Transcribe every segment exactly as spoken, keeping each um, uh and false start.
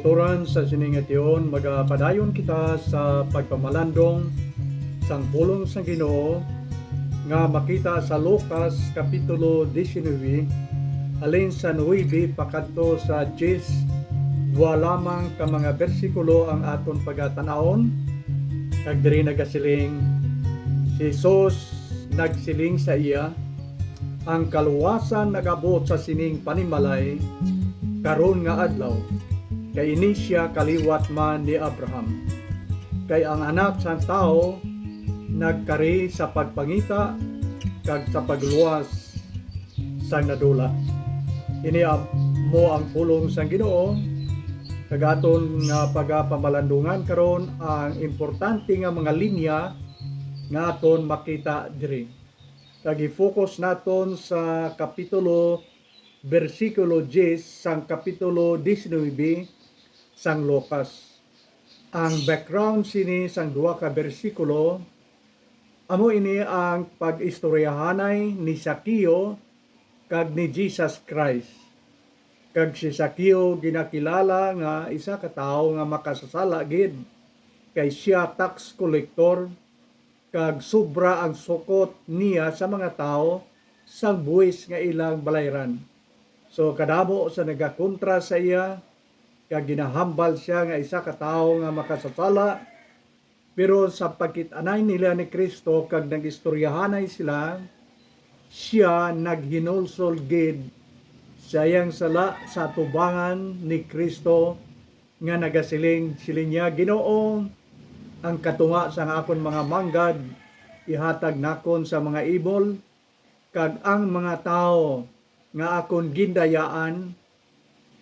Turan sa sini nga tion, magapadayon kita sa pagpamalandong sang pulong sang Ginoo nga makita sa Lucas Kapitulo diecinuebe, halin sa nuebe pakadto sa diyes. Dua lamang ka mga bersikulo ang aton pagatan-awon, kag diri nagasiling, si Jesus nagsiling sa iya, "Ang kaluwasan nag-abot sa sining panimalay karon nga adlaw, kay ini sia kaliwat man ni Abraham. Kay ang Anak sang Tawo nagkari sa pagpangita kag sa pagluwas sang nadula." Ini amo ang pulong sang Ginoo, kag aton nga pagapamalandungan karon ang importante nga mga linya nga aton makita diri. Kag i-focus naton sa kapitulo, bersikulo diyes sang kapitulo diecinuebe sang Lucas. Ang background sini sang duha ka bersikulo, amo ini ang pag-istoryahanay ni Zaqueo kag ni Jesus Christ. Kag si Zaqueo ginakilala nga isa ka tawo nga makasasala gid, kay sia tax collector, kag sobra ang sukot niya sa mga tawo sang buhis nga ilang balayran. So, kadamo sa nagakontra sa iya, kag ginahambal sia nga isa ka tawo nga makasasala. Pero sa pagkit-anay nila ni Cristo kag nag-istoryahanay sila, sia naghinulsol gid sa iyang sala sa atubangan ni Cristo, nga nagasiling, siling niya, "Ginoo, ang katunga sang akon mga manggad ihatag nakon sa mga imol, kag ang mga tawo nga akon gindayaan,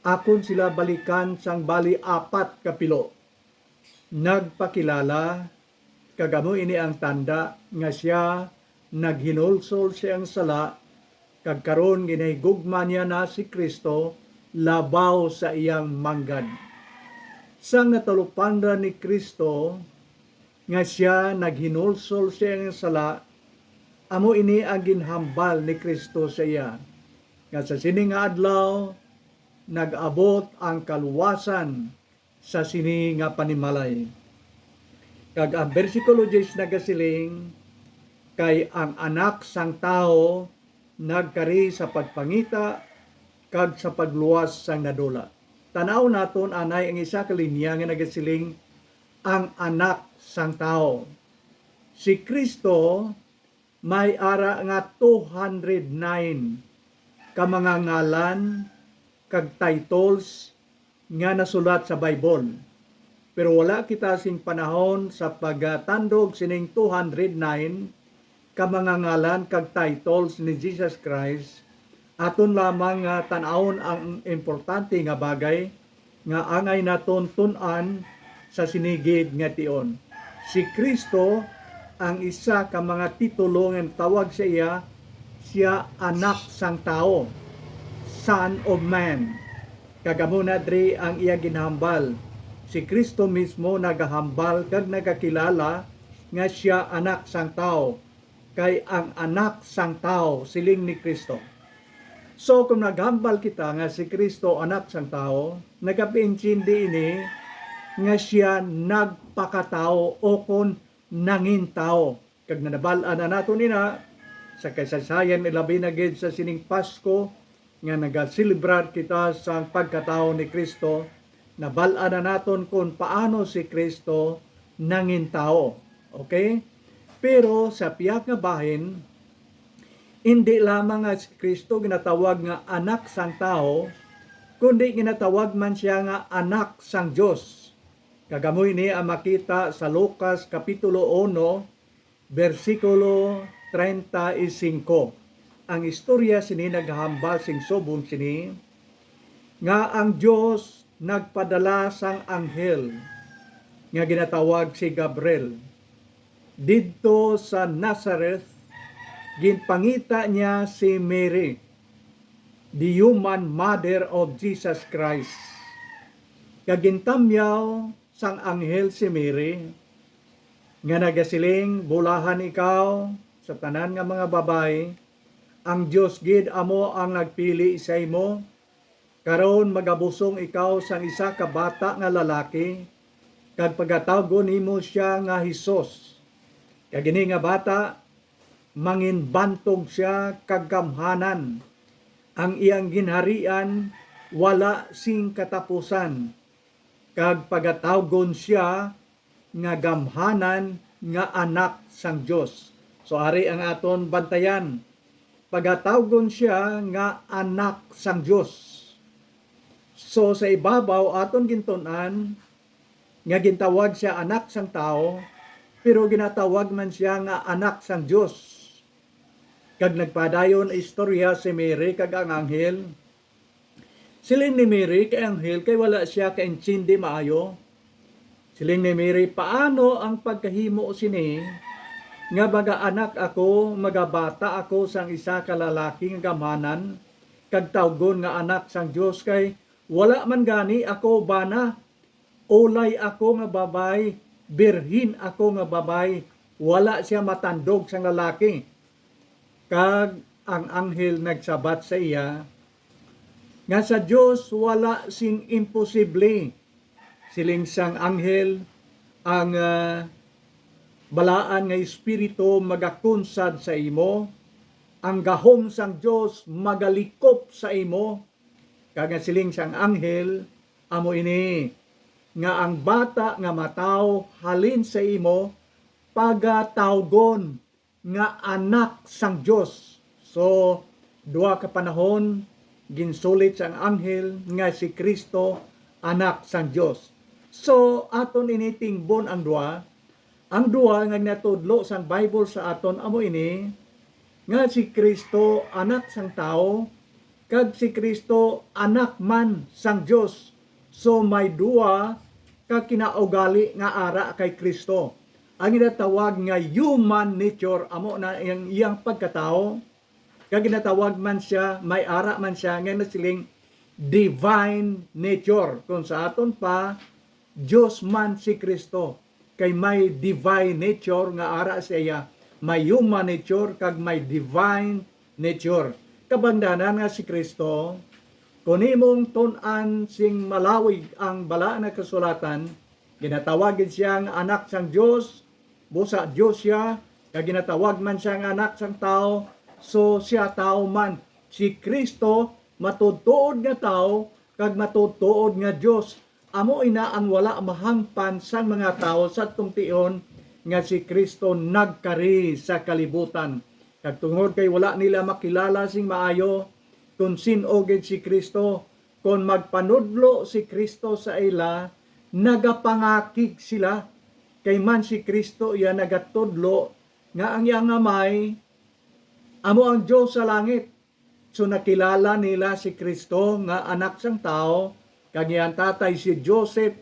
akon sila balikan sang bali apat ka pilo." Nagpakilala, kag amo ini ang tanda nga sia naghinulsol sa iyang sala, kag karon ginahigugma niya na si Cristo labaw sa iyang manggad. Sang natalupangdan ni Cristo nga sia naghinulsol sa iyang sala, amo ini ang ginhambal ni Cristo sa iya, nga sa sini nga adlaw nag-abot ang kaluwasan sa sini nga panimalay. Kag ang bersikulo diyes nagasiling, "Kay ang Anak sang Tawo nagkari sa pagpangita kag sa pagluwas sang nadula." Tan-aw naton anay ang isa ka linya nga nagasiling, "Ang Anak sang Tawo." Si Cristo may ara nga two hundred nine ka mga ngalan kag titles nga nasulat sa Bible. Pero wala kita sing panahon sa pagtandog sining two hundred nine ka mga ngalan kag titles ni Jesus Christ. Aton lamang nga tan-awon ang importante nga bagay nga angay naton tun-an sa sini gid nga tion. Si Cristo ang isa ka mga titulo nga tawag sa iya, sia Anak sang Tawo, Son of Man. Kag amo na diri ang iya ginhambal. Si Cristo mismo nagahambal kag nagakilala nga sia Anak sang Tawo, kay ang Anak sang Tawo, siling ni Cristo. So, kung naghambal kita nga si Cristo Anak sang Tawo, nagapaintindi ini nga sia nagpakatawo o kon nangin tawo. Kag nabal-an na naton ina sa kasaysayan, ilabi na gid sa sining Pasko, nga nagaselebrar kita sang pagkatawo ni Cristo, nabal-an na naton kon paano si Cristo nangin tawo. Okay? Pero sa pihak nga bahin, indi lamang nga si Cristo ginatawag nga Anak sang Tawo, kundi ginatawag man sia nga Anak sang Dios. Kag amo ini ang makita sa Lucas Kapitulo uno, bersikulo treinta y cinco. Ang istorya sini naghambal sing subong sini, nga ang Dios nagpadala sang anghel nga ginatawag si Gabriel didto sa Nazareth. Ginpangita niya si Mary, the human mother of Jesus Christ. Kag gintamyaw sang anghel si Mary, nga nagasiling, "Bulahan ikaw sa tanan nga mga babayi, ang Dios gid amo ang nagpili sa imo, Karon magabusong ikaw sang isa ka bata nga lalaki, kag pagatawgon nimo sia nga Jesus. Kag ini nga bata manginbantog sia kag gamhanan. Ang iyang ginharian wala sing katapusan, kag pagatawgon sia nga gamhanan nga Anak sang Dios. So, ari ang aton bantayan. Pagatawgon sia nga Anak sang Dios. So, sa ibabaw, aton gintun-an nga gintawag sia Anak sang Tawo, pero ginatawag man sia nga Anak sang Dios. Kag nagpadayon istorya si Mary kag ang anghel. Siling ni Mary kay anghel kay wala sia kaintindi maayo. Siling ni Mary, "Paano ang pagkahimo sini nga magaanak ako, magabata ako sang isa ka lalaki nga gamhanan, kag tawgon nga anak sang Dios, kay wala man gani ako bana? Ulay ako nga babay, birhen ako nga babay, wala sia matandog sang lalaki." Kag ang anghel nagsabat sa iya nga sa Dios wala sing imposible. Siling sang anghel, "Ang, ah, balaan nga espiritu magakunsad sa imo, ang gahom sang Dios magalikop sa imo." Kag ang siling sang anghel, "Amo ini, nga ang bata nga matawo halin sa imo pagatawgon nga Anak sang Dios." So, duha ka panahon ginsulit sang anghel nga si Cristo Anak sang Dios. So, aton ini tingbon ang duha. Ang duha nga ginatudlo sang Bible sa aton amo ini, nga si Cristo Anak sang Tawo, kag si Cristo Anak man sang Dios. So, may duha ka kinaugali nga ara kay Cristo. Ang ginatawag nga human nature, amo na ang iyang pagkatawo. Kag ginatawag man sia, may ara man sia nga nasiling divine nature. Kung sa aton pa, Dios man si Cristo, kay may divine nature nga ara sa iya. May human nature kag may divine nature. Kabangdanan nga si Cristo, kung imong tun-an sing malawig ang Balaan nga Kasulatan, ginatawag gid sia nga Anak sang Dios, busa Dios sia, kag ginatawag man sia nga Anak sang Tawo, so sia tawo man. Si Cristo matuod-tuod nga tawo kag matuod-tuod nga Dios. Amo ina ang wala mahangpan sang mga tawo sa tumtion nga si Cristo nagkari sa kalibutan. Kag tungod kay wala nila makilala sing maayo kon sin-o gid si Cristo, kon magpanudlo si Cristo sa ila, nagapangakig sila. Kay man si Cristo iya nagatudlo nga ang iyang Amay amo ang Dios sa langit. So, nakilala nila si Cristo nga Anak sang Tawo, kag iyang tatay si Joseph,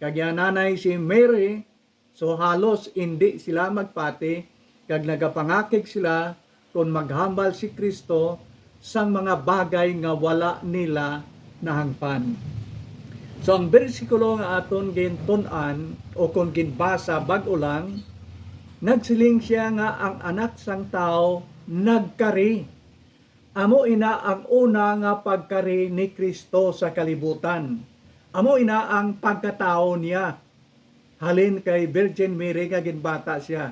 kag iyang nanay si Mary. So, halos indi sila magpati, kag nagapangakig sila kon maghambal si Cristo sang mga bagay nga wala nila nahangpan. So, ang bersikulo nga aton gintun-an o kon ginbasa bag-o lang, nagsiling sia nga ang Anak sang Tawo nagkari. Amo ina ang una nga pagkari ni Cristo sa kalibutan. Amo ina ang pagkatawo niya. Halin kay Virgin Mary nga ginbata sia.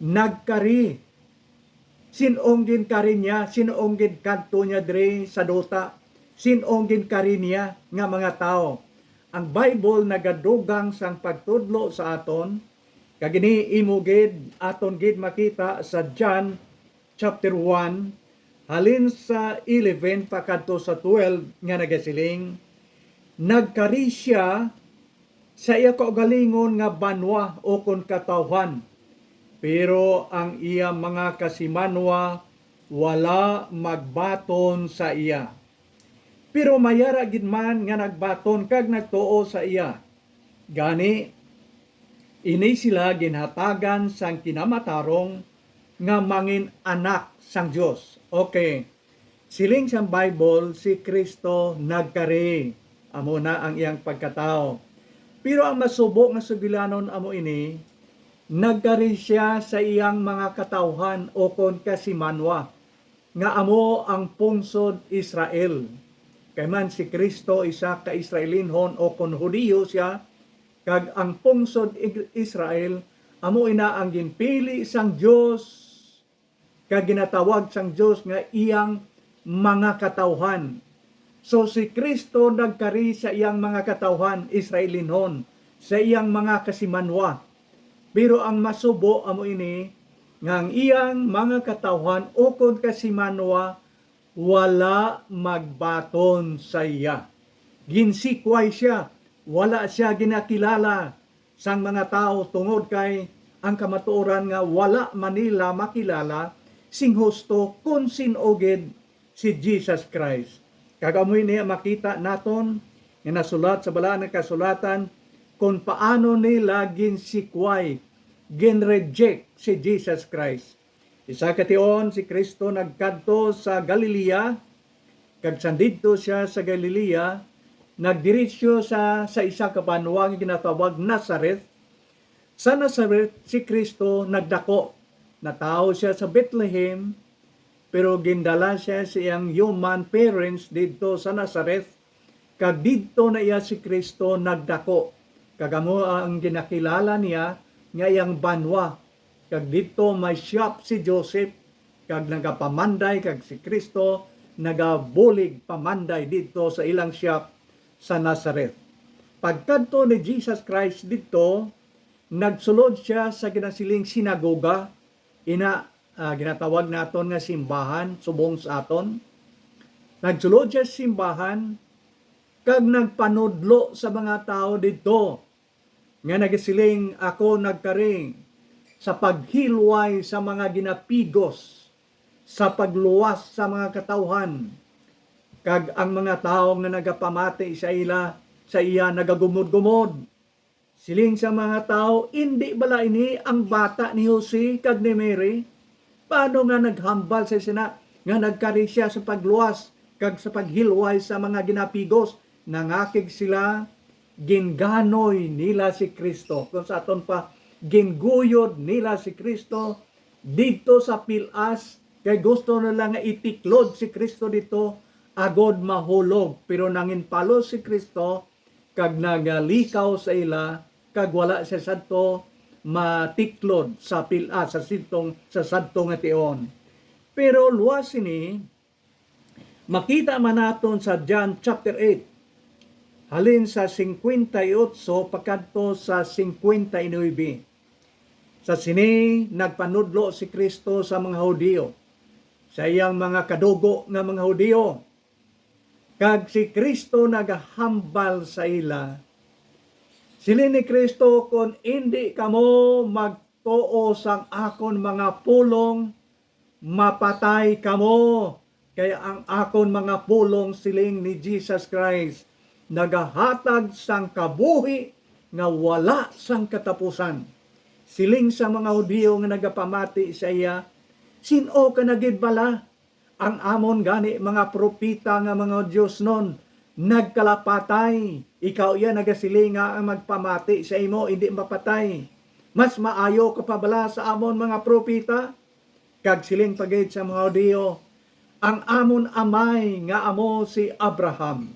Nagkari. Sin-ong ginkari niya, sin-ong ginkadto niya diri sa duta, sin-ong ginkari niya nga mga tawo. Ang Bible nagadugang sang pagtudlo sa aton, kag ini imo gid, aton gid makita sa John chapter one, halin sa eleven pakadto sa twelve, nga nagasiling, "Nagkari sia sa iya kaugalingon nga banwa ukon katawhan, pero ang iya mga kasimanwa wala magbaton sa iya. Pero may ara gid man nga nagbaton kag nagtuo sa iya. Gani, ini sila ginhatagan sang kinamatarong nga mangin-anak sang Dios." Okay. Siling sang Bible, si Cristo nagkari. Amo na ang iyang pagkatawo. Pero ang masubo nga sugilanon amo ini, nagkari sia sa iyang mga katawhan ukon kasimanwa, nga amo ang pungsod Israel. Kay man si Cristo isa ka Israelinhon, o kon Hudiyo sia, kag ang pungsod Ig-, Israel amo ina ang ginpili sang Dios, kag ginatawag sang Dios nga iyang mga katawhan. So, si Cristo nagkari sa iyang mga katawhan, Israelinhon, sa iyang mga kasimanwa. Pero ang masubo amo ini, nga ang iyang mga katawhan ukon kasimanwa wala magbaton sa iya. Ginsikway sia, wala sia ginakilala sang mga tawo, tungod kay ang kamatuoran nga wala man nila makilala sing husto kon sin-o gid si Jesus Christ. Kag amo ini ang makita naton nga nasulat sa Balaan nga Kasulatan kon paano nila ginsikway, ginreject si Jesus Christ. Isa ka tion, si Cristo nagkadto sa Galilea, kag sandidto sia sa Galilea, nagdiretso sa, sa isa ka banwa nga ginatawag Nazareth. Sa Nazareth, si Cristo nagdako. Natawo sia sa Bethlehem, pero gindala sia sa iyang human parents didto sa Nazareth, kag didto na iya si Cristo nagdako. Kag amo ang ginakilala niya nga iyang banwa. Kag didto may shop si Joseph, kag nagapamanday, kag si Cristo nagabulig pamanday didto sa ilang shop sa Nazareth. Pagkadto ni Jesus Christ didto, nagsulod sia sa ginasiling sinagoga, ina, ah, ginatawag naton nga simbahan subong sa aton. Nagsulod sia sa simbahan kag nagpanudlo sa mga tawo didto, nga nagasiling, "Ako nagkari sa paghilway sa mga ginapigos, sa pagluwas sa mga katawhan." Kag ang mga tawo nga nagapamati sa ila, sa iya, nagagumod-gumod. Siling sa mga tawo, "Indi bala ini ang bata ni Jose kag ni Mary? Paano nga naghambal sa sina nga nagkari sia sa pagluwas kag sa paghilway sa mga ginapigos?" Nangakig sila, ginganoy nila si Cristo. Kung sa aton pa, ginguyod nila si Cristo didto sa pilas, kay gusto nila nga itiklod si Cristo didto agod mahulog. Pero nanginpalos si Cristo kag nagalikaw sa ila, kag wala sia sadto matiklod sa pil-, ah, sa sidtong, sa sadto nga tion. Pero luwas sini, makita man naton sa John chapter eight, halin sa singkwenta y otso pakadto sa singkwenta y nuebe. Sa sini, nagpanudlo si Cristo sa mga Hudiyo, sa iyang mga kadugo nga mga Hudiyo, kag si Cristo nagahambal sa ila. Siling ni Cristo, "Kon indi kamo magtuo sang akon mga pulong, mapatay kamo, kay ang akon mga pulong," siling ni Jesus Christ, "nagahatag sang kabuhi nga wala sang katapusan." Siling sa mga Hudiyo nga nagapamati sa iya, "Sin-o ka na gid bala? Ang amon gani mga propeta nga mga diosnon nagkalapatay. Ikaw iya nagasiling nga ang magpamati sa imo indi mapatay. Mas maayo ka pa bala sa amon mga propeta?" Kag siling pa gid sa mga Hudiyo, "Ang amon amay nga amo si Abraham,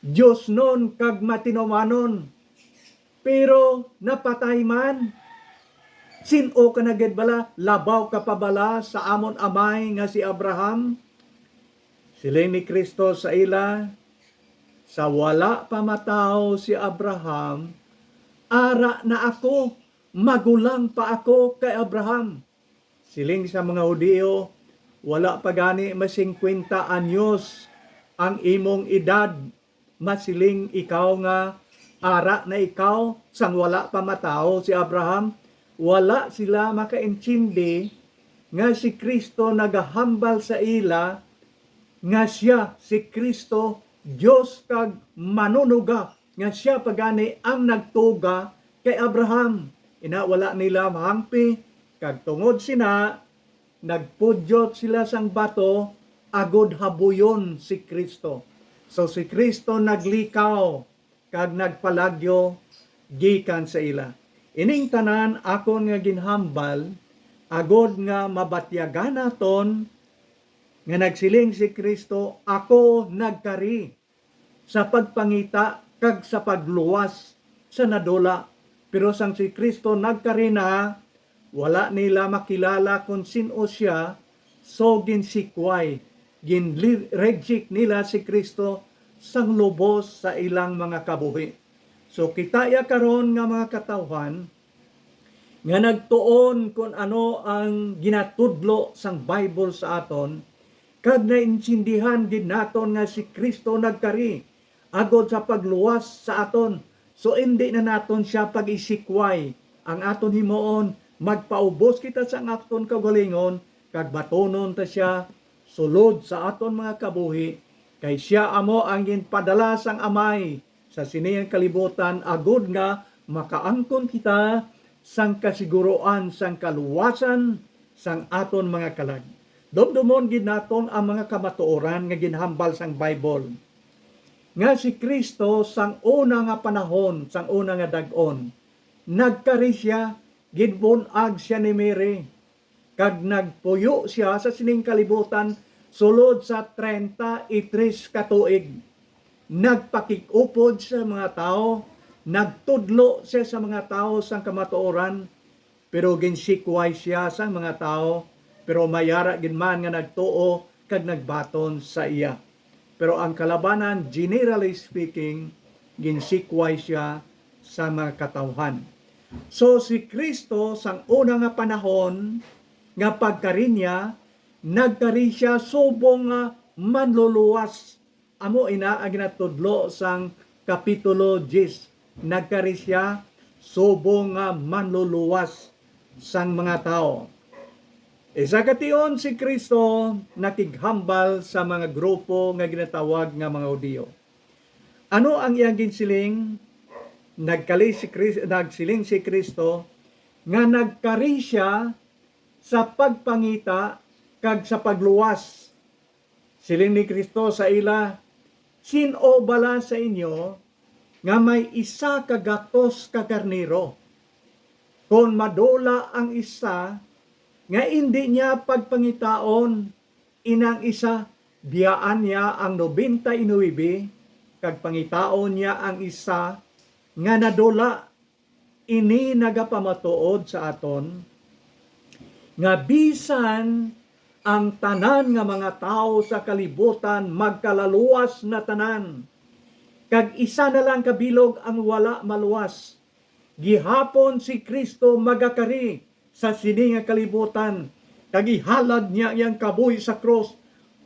diosnon kag matinumanon, pero napatay man. Sin-o ka na gid bala? Labaw ka pa bala sa amon amay nga si Abraham?" Siling ni Cristo sa ila, "Sa wala pa matawo si Abraham, ara na ako, magulang pa ako kay Abraham." Siling sa mga Hudiyo, "Wala pa gani ma singkwenta anyos ang imong edad, masiling ikaw nga ara na ikaw sang wala pa matawo si Abraham?" Wala sila makaintindi nga si Cristo nagahambal sa ila nga sia si Cristo, Dios kag Manunuga, nga sia pa gani ang nagtuga kay Abraham. Ina, wala nila mahangpi, kag tungod sina, nagpudyot sila sang bato agod habuyon si Cristo. So, si Cristo naglikaw kag nagpalagyo gikan sa ila. Ining tanan akon nga ginhambal, agod nga mabatyagan naton nga nagsiling si Kristo, "Ako nagkari sa pagpangita kag sa pagluwas sa nadula." Pero sang si Kristo nagkari na, wala nila makilala kon sin-o sia, so ginsikway, ginreject nila si Kristo sang lubos sa ilang mga kabuhi. So kita ya karon nga mga katawhan nga nagtuon kon ano ang ginatudlo sang Bible sa aton, kag naintindihan gid naton nga si Kristo nagkari agod sa pagluwas sa aton. So indi na naton sia pag-isikway. Ang aton himuon, magpaubos kita sang aton kaugalingon kag batunon ta sia sulod sa aton mga kabuhi, kay sia amo ang ginpadala sang Amay sa sini nga kalibutan, agod nga makaangkon kita sang kasiguruan sang kaluwasan sang aton mga kalag. Dumdumon gid naton ang mga kamatuoran nga ginhambal sang Bible, nga si Cristo sang una nga panahon, sang una nga dag-on, nagkari sia, ginbun-ag sia ni Mary, kag nagpuyo sia sa sining kalibutan sulod sa treinta y tres ka tuig. Nagpakig-upod sa mga tawo, nagtudlo sia sa mga tawo sang kamatuoran, pero ginsikway sia sang mga tawo, pero may ara gid man nga nagtuo kag nagbaton sa iya. Pero ang kalabanan, generally speaking, ginsikway sia sa mga katawhan. So, si Cristo, sang una nga panahon nga pagkari niya, nagkari sia subong nga manluluwas. Amo ina ang ginatudlo sang Kapitulo diyes. Nagkari sia subong nga manluluwas sang mga tawo. Isa ka tion, si Cristo nakighambal sa mga grupo nga ginatawag nga mga Hudiyo. Ano ang iyang ginsiling? Nagkali si Cris-, nagsiling si Cristo nga nagkari sia sa pagpangita kag sa pagluwas. Siling ni Cristo sa ila, "Sin-o bala sa inyo nga may isa ka gatos ka karnero? Kon madula ang isa, nga indi niya pagpangitaon, inang isa, biyaan niya ang nobenta y nuebe, kag pangitaon niya ang isa nga nadula." Ini nagapamatuod sa aton nga bisan ang tanan nga mga tawo sa kalibutan magkalaluwas na tanan, kag isa na lang ka bilog ang wala maluwas. Gihapon si Cristo magakari sa sini nga kalibutan, kag ihalad niya iyang kabuhi sa krus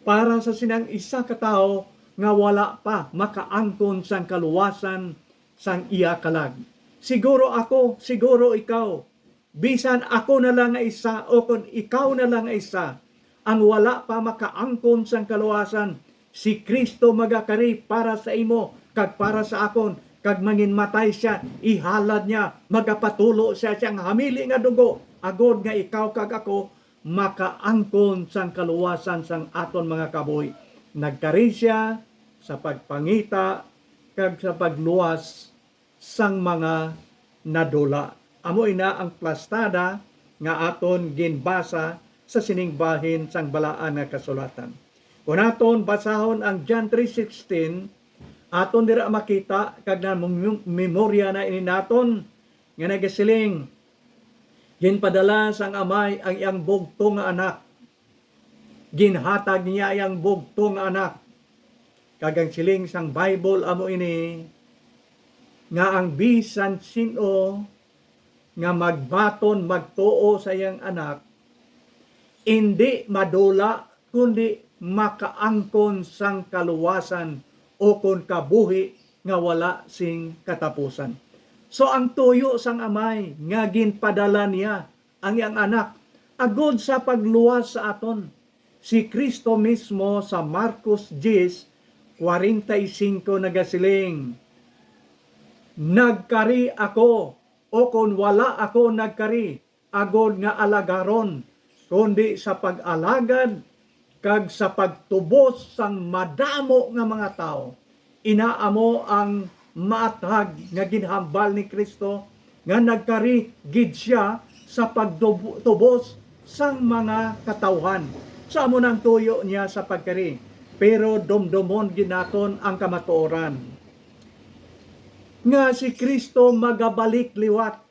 para sa sinang isa ka tawo nga wala pa makaangkon sang kaluwasan sang iya kalag. Siguro ako, siguro ikaw, bisan ako na lang nga isa, o kon ikaw na lang nga isa, ang wala pa makaangkon sang kaluwasan, si Cristo magakari para sa imo kag para sa akon, kag manginmatay sia, ihalad niya, magapatulo sia sang hamili nga dugo, agod nga ikaw kag ako makaangkon sang kaluwasan sang aton mga kabuhi. Nagkari sia sa pagpangita kag sa pagluwas sang mga nadula. Amo ina ang plastada nga aton ginbasa sa sining bahin sang Balaan nga Kasulatan. Kung aton basahon ang John three sixteen, aton dira makita kag namemorya na ini naton nga nagasiling, "Ginpadala sang Amay ang iyang bugtong nga Anak. Ginhatag niya iyang bugtong nga Anak." Kag ang siling sang Bible amo ini, nga ang bisan sin-o nga magbaton, magtuo sa iyang Anak, indi madula, kundi makaangkon sang kaluwasan, o kon kabuhi nga wala sing katapusan. So, ang tuyo sang Amay nga ginpadala niya ang iyang Anak agud sa pagluwas sa aton. Si Cristo mismo sa Marcos diyes, kwarenta y singko nagasiling, "Nagkari ako, o kon wala ako nagkari agud nga alagaron, kundi sa pag-alagad kag sa pagtubos sang madamo nga mga tawo." Ina amo ang maathag nga ginhambal ni Cristo, nga nagkari gid sia sa pagtub-, tubos sang mga katawhan. Sa amo nang tuyo niya sa pagkari, pero dumdumon gid naton ang kamatuoran nga si Cristo magabalik liwat.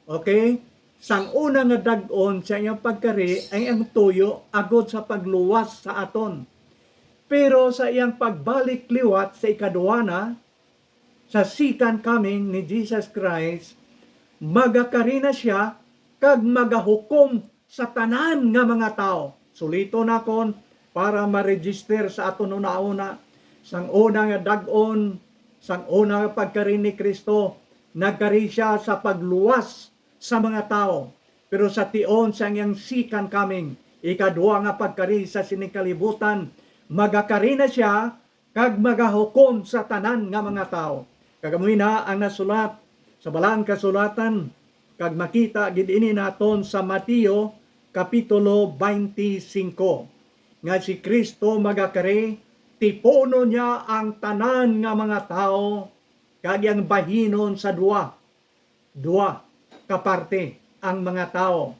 Okay? Sang una nga dag-on sa iyang pagkari ay ang tuyo agod sa pagluwas sa aton. Pero sa iyang pagbalik liwat sa ikadwa na, sa second coming ni Jesus Christ, magakari na siya kag magahukom sa tanan nga mga tawo. Suliton nakon para ma-register sa aton hunahuna, sang una nga dag-on, sang una nga pagkari ni Cristo, nagkari siya sa pagluwas sa mga tawo. Pero sa tion sang iyang second coming, ikadwa nga pagkari sa sining kalibutan, magakari na siya kag magahukom sa tanan nga mga tawo. Kag amo na ang nasulat sa Balaang Kasulatan, kag makita gid ini naton sa Mateo Kapitulo twenty-five, nga si Cristo magakari, tipunon niya ang tanan nga mga tawo, kag iyang bahinon sa duwa, duwa ka parte ang mga tawo,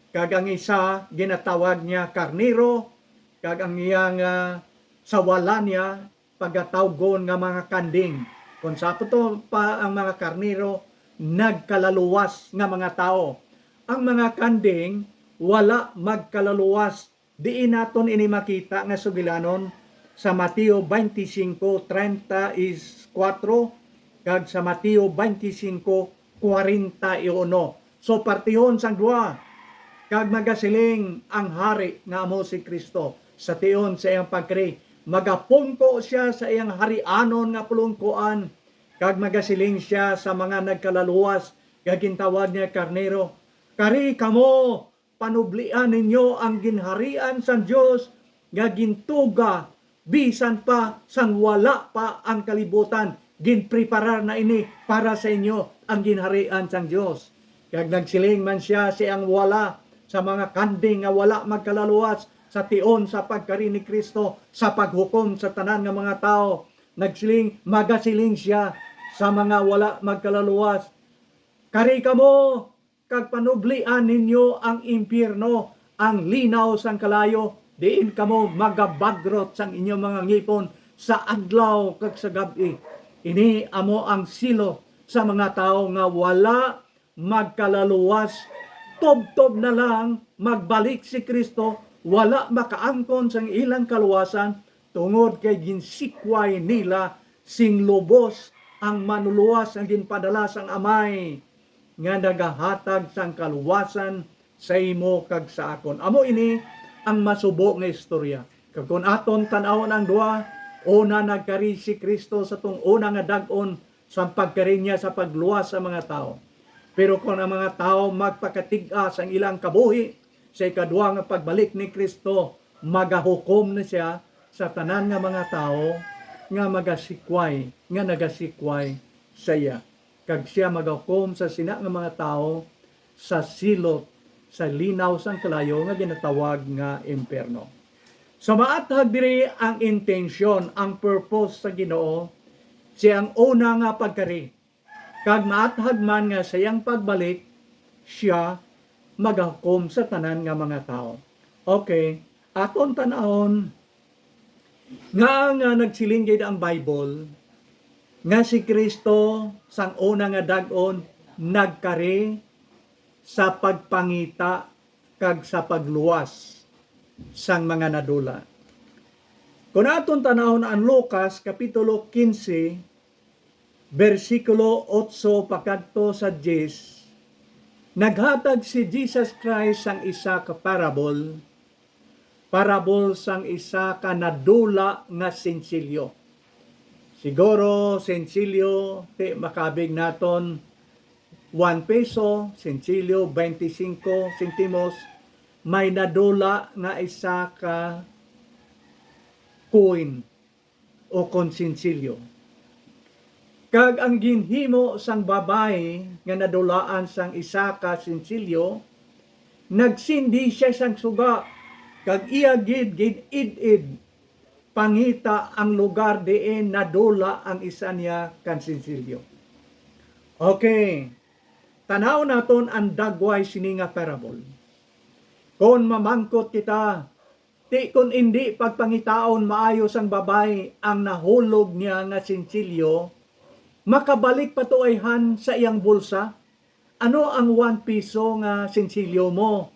kag ang isa ginatawag niya karnero, kag ang iyang, ah, sa wala niya pagatawgon nga mga kanding. Kung sa ato pa ang mga karnero, nagkalaluwas nga mga tawo. Ang mga kanding wala magkalaluwas. Diin naton ini makita nga sugilanon sa Mateo twenty-five treinta y cuatro kag sa Mateo twenty-five cuarenta y uno. So, partihon sang duha, kag magasiling ang hari nga amo si Cristo sa tion sa iyang pagkari, magapungko siya sa iyang harianon nga pulongkoan, kag magasiling siya sa mga nagkalaluwas nga gintawag niya karnero, "Kari kamo, panublian ninyo ang ginharian sang Dios nga gintuga bisan pa sang wala pa ang kalibutan. Ginpreparar na ini para sa inyo ang ginharian sang Dios." Kag nagsiling man sia sa iyang wala, sa mga kanding nga wala magkalaluwas sa tion sa pagkari ni Cristo sa paghukom sa tanan nga mga tawo. Nagsiling, magasiling sia sa mga wala magkalaluwas, "Kari kamo, kag panublian ninyo ang impiyerno, ang linaw sang kalayo, diin kamo magabagrot sang inyo mga ngipon sa adlaw kag sa gab-i." Ini amo ang silo sa mga tawo nga wala magkalaluwas. Tubtob na lang magbalik si Cristo, wala makaangkon sang ilang kaluwasan, tungod kay ginsikway nila sing lubos ang manuluwas nga ginpadala sang Amay, nga nagahatag sang kaluwasan sa imo kag sa akon. Amo ini ang masubo nga istorya. Kag kon aton tan-awon ang duha, una, nagkari si Cristo sa tung una nga dag-on sa pagkari niya sa pagluwas sa mga tawo. Pero kon ang mga tawo magpakatig-a sang ilang kabuhi sa ikadwa nga pagbalik ni Cristo, magahukom na sia sa tanan nga mga tawo nga magasikway, nga nagasikway sa iya. Kag sia magahukom sa sina nga mga tawo sa silot sa linaw sang kalayo nga ginatawag nga impyerno. So, maathag diri ang intensyon, ang purpose sa Ginoo, sa iyang una nga pagkari, kag maathag man nga sa iyang pagbalik, sia magahukom sa tanan nga mga tawo. Okay, aton tan-awon nga, nga nagsiling gid ang Bible nga si Cristo sang una nga dag-on nagkari sa pagpangita kag sa pagluwas sang mga nadula. Kon aton tan-awon ang Lucas Kapitulo quince, bersikulo otso pakadto sa diyes, naghatag si Jesus Christ sang isa ka parable, parable sang isa ka nadula nga sensilyo. Siguro, sensilyo, ti makabig naton one peso, sensilyo, twenty-five sentimos, may nadula nga isa ka coin o kon sensilyo. Kag ang ginhimo sang babayi nga nadulaan sang isa ka sensilyo, nagsindi sia sang suga, kag iya gid gin-id-id pangita ang lugar diin nadula ang isa niya ka sensilyo. Okay. Tan-aw naton ang dagway sini nga parable. Kon mamangkot kita, Ti kon indi pagpangitaon maayo sang babay ang nahulog niya nga sinsilyo, makabalik pa to ayhan sa iyang bulsa? Ano ang one piso nga sinsilyo mo?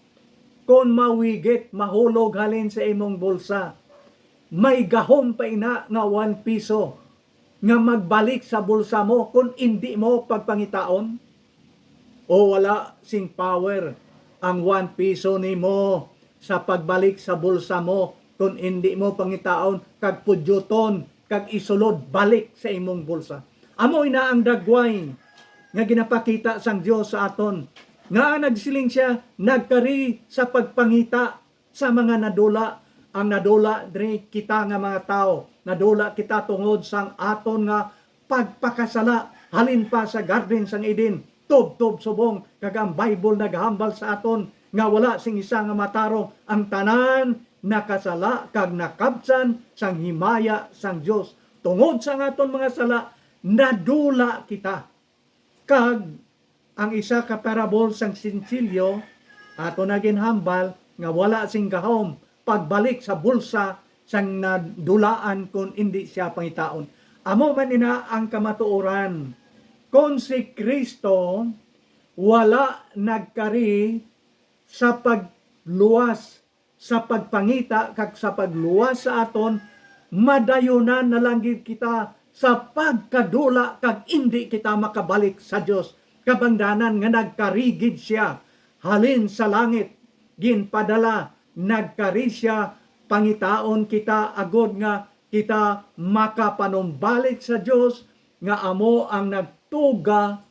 Kon mawigit, mahulog halin sa imong bulsa, may gahom pa ina nga one piso nga magbalik sa bulsa mo kon indi mo pagpangitaon? O wala sing power ang one piso nimo sa pagbalik sa bulsa mo kon indi mo pangitaon kag pudyuton kag isulod balik sa imong bulsa? Amo ina ang dagway nga ginapakita sang Dios sa aton, nga nagsiling sia, nagkari sa pagpangita sa mga nadula. Ang nadula diri kita nga mga tawo, nadula kita tungod sang aton nga pagpakasala halin pa sa garden sang Eden, tubtob subong, kag ang Bible nagahambal sa aton nga wala sing isa nga matarong, ang tanan nakasala kag nakabsan sang himaya sang Dios. Tungod sa aton mga sala, nadula kita. Kag ang isa ka parabol sang sinsilyo ato na ginhambal nga wala sing gahom pagbalik sa bulsa sang nadulaan kon indi sia pangitaon. Amo man ina ang kamatuoran. Kon si Cristo wala nagkari sa pagluwas, sa pagpangita kag sa pagluwas sa aton, madayunan na lang gid kita sa pagkadula kag indi kita makabalik sa Dios. Kabangdanan nga nagkari gid sia halin sa langit, ginpadala, nagkari sia, pangitaon kita agod nga kita makapanumbalik sa Dios nga amo ang nagtuga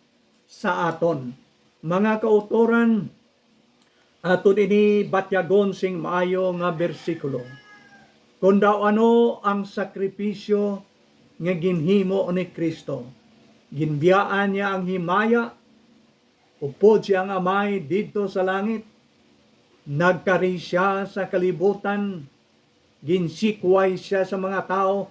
sa aton. Mga kautoran, aton ini batyagon sing maayo nga bersikulo. Kon daw ano ang sakripisyo nga ginhimo ni Cristo, ginbiyaan niya ang himaya, upod siya ang Amay didto sa langit. Nagkari sia sa kalibutan, ginsikway sia sa mga tawo,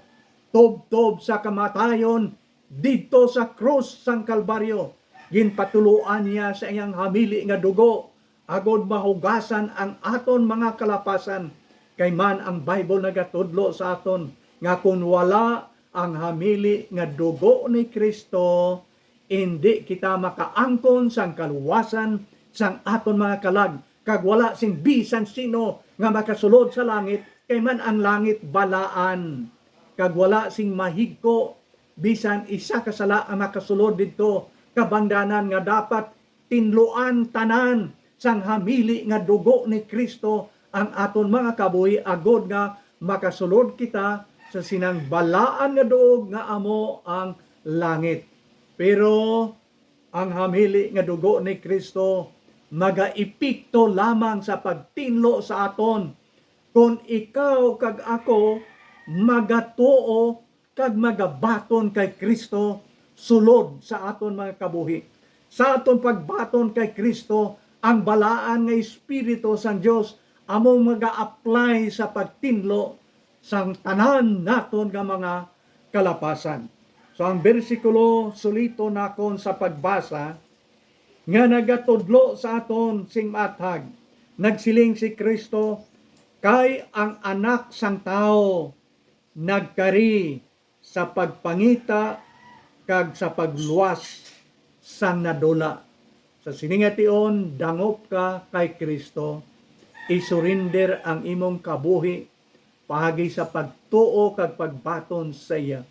tubtob sa kamatayon, didto sa krus sang Kalbaryo, ginpatuloan niya sa iyang hamili nga dugo, agod mahugasan ang aton mga kalapasan. Kay man ang Bible nagatudlo sa aton nga kon wala ang hamili nga dugo ni Cristo, indi kita makaangkon sang kaluwasan sang aton mga kalag, kag wala sing bisan sino nga makasulod sa langit, kay man ang langit balaan, kag wala sing mahigko bisan isa ka sala ang makasulod didto, kabangdanan nga dapat tinluan tanan sang hamili nga dugo ni Cristo ang aton mga kabuhi, agod nga makasulod kita sa sinang balaan nga duog nga amo ang langit. Pero ang hamili nga dugo ni Cristo magaepekto lamang sa pagtinlo sa aton kon ikaw kag ako magatuo kag magabaton kay Cristo sulod sa aton mga kabuhi. Sa aton pagbaton kay Cristo, ang balaan nga Espiritu sang Dios amo maga-apply sa pagtinlo sang tanan naton nga mga kalapasan. So, ang bersikulo sulito nakon sa pagbasa nga nagatudlo sa aton sing maathag, nagsiling si Cristo, kay ang Anak sang Tawo nagkari sa pagpangita kag sa pagluwas sang nadula. Sa sini nga tion, dangop ka kay Cristo, isurinder ang imong kabuhi paagi sa pagtuo kag pagbaton sa iya,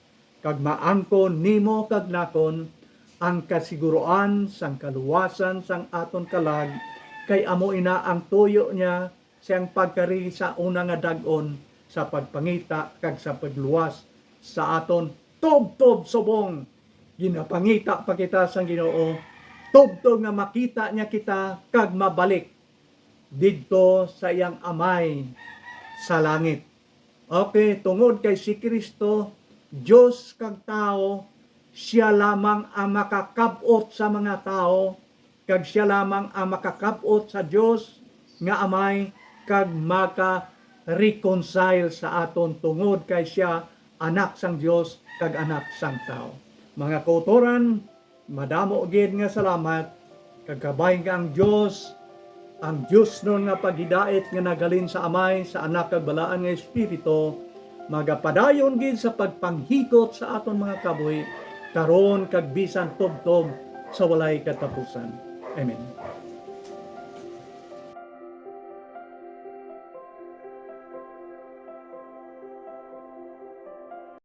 kag maangkon nimo kag nakon ang kasiguruan sang kaluwasan sang aton kalag, kay amo ina ang tuyo niya siyang pagkari sa una nga dag-on sa pagpangita kag sa pagluwas sa aton tubtob subong ginapangita pa kita sang Ginoo, tubtob nga makita niya kita kag mabalik didto sa iyang Amay sa langit. Okay, tungod kay si Cristo, Dios kag tawo, siya lamang ang makakab-ot sa mga tawo, kag siya lamang ang makakab-ot sa Dios nga Amay kag maka-reconcile sa aton, tungod kay siya Anak sang Dios kag Anak sang Tawo. Mga kautoran, madamo gid nga salamat, kag kabay nga ang Dios Ang diosnon nga paghidait nga naghalin sa Amay, sa Anak, kag Balaan nga Espiritu, magapadayon gid sa pagpanghikot sa aton mga kabuhi, karon kag bisan tubtob sa walay katapusan. Amen.